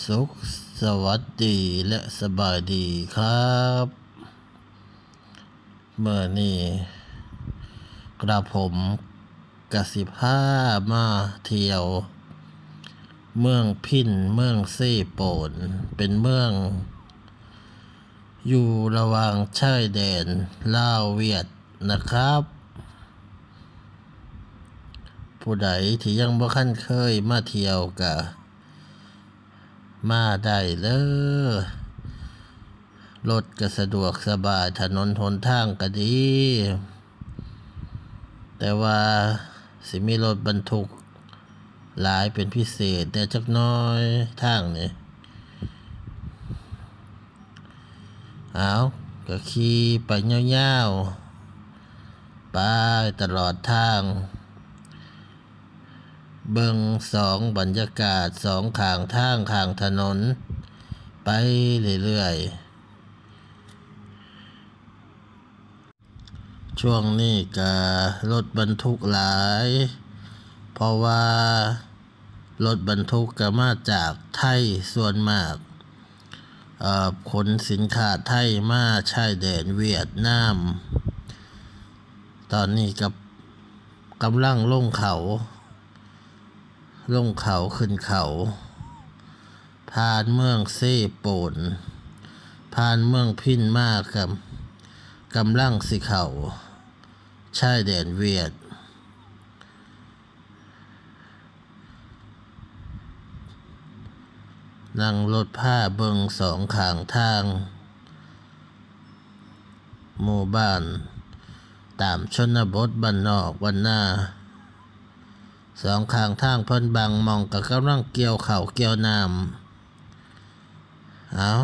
ສຸກສະຫວັດດີ ແລະ ສະບາຍດີຄັບ. ມື້ນີ້ກະຜົມກະຊິພາມາທ່ຽວເມືອງພິນ ເມືອງເຊໂປນ ເປັນເມືອງຢູ່ລະຫວ່າງຊາຍແດນລາວຫວຽດນາມນະຄັບ. ຜູ້ໃດທີ່ຍັງບໍ່ທັນເຄີຍມາທ່ຽວກະ ມາໄດ້ເດີ. ລົດກະສະດວກສະບາຍ ຖະໜົນຫົນທາງກະດີ ແຕ່ວ່າຊິມີລົດບັນທຸກຫຼາຍເປັນພິເສດແດ່ຈັກໜ້ອຍທາງນີ້. ເອົາ ກະຂີ່ໄປຍາວໆ ໄປຕະຫຼອດທາງ ເບິ່ງສອງບັນຍາກາດ ສອງຂ້າງທາງ ຂ້າງຖະໜົນ ໄປເລື້ອຍໆ. ຊ່ວງນີ້ກະລົດບັນທຸກຫຼາຍ ເພາະວ່າລົດບັນທຸກກະມາຈາກໄທສ່ວນມາກ ເອີ່ ຂົນສິນຄ້າໄທມາຊາຍແດນຫວຽດນາມ. ຕອນນີ້ກະກຳລັງລົງເຂົາ ລົງເຂົາຂຶ້ນເຂົາ ຜ່ານເມືອງເຊໂປນ ຜ່ານເມືອງພິນມາ ກຳ ກຳລັງຊິເຂົ້າຊາຍແດນຫວຽດ. ນັ່ງລົດພາເບິ່ງສອງຂ້າງທາງ ໝູ່ບ້ານຕາມຊົນນະບົດ ບ້ານນອກບ້ານນາ ສອງຂ້າງທາງເພິ່ນບາງໝ່ອງກະກຳລັງກ່ຽວເຂົ້າກ່ຽວນ້ຳ. ເອົາ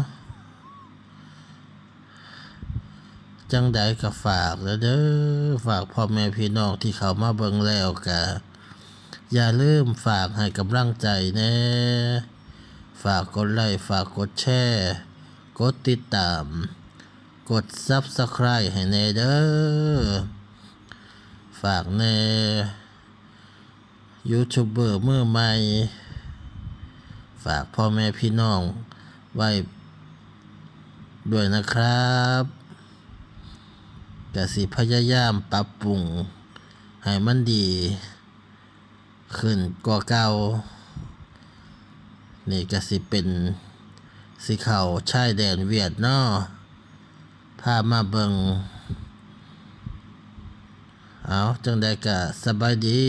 ຈັ່ງໃດກະຝາກແດ່ເດີ ຝາກພໍ່ແມ່ພີ່ນ້ອງທີ່ເຂົ້າມາເບິ່ງແລ້ວກະ ຢ່າລືມຝາກໃຫ້ກຳລັງໃຈແດ່ ຝາກກົດໄລ້ ຝາກກົດແຊ ກົດຕິດຕາມ ກົດ Subscribe ໃຫ້ແດ່ເດີ ຝາກແດ່ ຢູທູບເບີມືໃໝ່ ຝາກພໍ່ແມ່ພີ່ນ້ອງໄວ້ດ້ວຍນະຄັບ. ກະຊິພະຍາຍາມປັບປຸງໃຫ້ມັນດີຂຶ້ນກວ່າເກົ່າ. ນີ້ກະຊິເປັນ ຊິເຂົ້າຊາຍແດນຫວຽດເນາະ ພາມາເບິ່ງ. ເອົາ ຈັ່ງໃດກະສະບາຍດີ